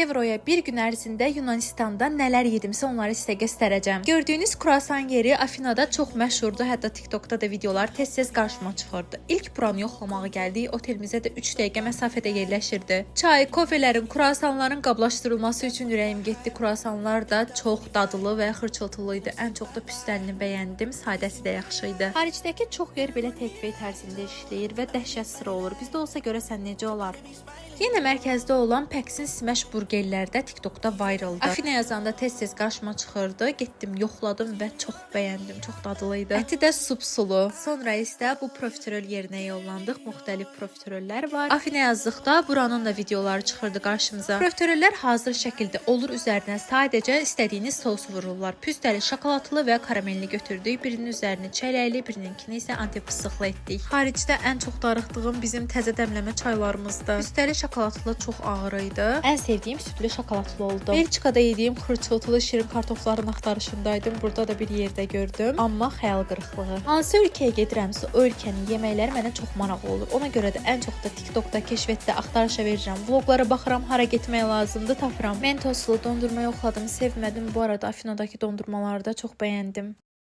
Avroya bir gün ərzində Yunanistanda nələr yedimsə onları sizə göstərəcəm. Gördüyünüz kruasan yeri Afinada çox məşhurdur. Hətta TikTokda da videolar tez-tez qarşıma çıxırdı. İlk buranı yoxlamağa gəldik. Otelimizə də 3 dəqiqə məsafədə yerləşirdi. Çay, kofelerin, kruasanların qablaşdırılması üçün ürəyim getdi. Kruasanlar da çox dadlı və xırçıltılı idi. Ən çox da püstəlini bəyəndim. Sadəsi də yaxşı idi. Xaricdəki çox yer belə take-away tərzində işləyir və dəhşət sıra olur. Bizdə olsa görəsən necə olar? Yenə mərkəzdə olan Peksin Smash burgerlər də TikTokda viraldı. Afina yazanda tez-tez qarşıma çıxırdı. Getdim, yoxladım və çox bəyəndim. Çox dadlı idi. Əti də supsulu. Sonra isə bu profiterol yerinə yollandıq. Müxtəlif profiterollər var. Afina yazdıqda buranın da videoları çıxırdı qarşımıza. Profiterollər hazır şəkildə olur. Üzərinə sadəcə istədiyiniz sousu vururlar. Püstəli, şokoladlı və karamelli götürdük. Birinin üzərini çələkli, birininkini isə antep fıstıqlı etdik. Xaricdə ən çox darıxdığım bizim təzə dəmləmə çaylarımızdı. Üstəli şokoladlı çox ağır idi. Ən sevdiyim südlü şokoladlı oldu. Belçikada yediyim xırçıltılı şirin kartofların axtarışındaydım. Burada da bir yerdə gördüm. Amma xəyal qırıqlığı. Hansı ölkəyə gedirəmsə, o ölkənin yeməkləri mənə çox maraqlı olur. Ona görə də ən çox da TikTokda, keşfətdə axtarışa verirəm. Vloqlara baxıram, hara getmək lazımdır, tapıram. Mentoslu dondurma yoxladım, sevmədim. Bu arada Afinadakı dondurmaları da çox bəyəndim.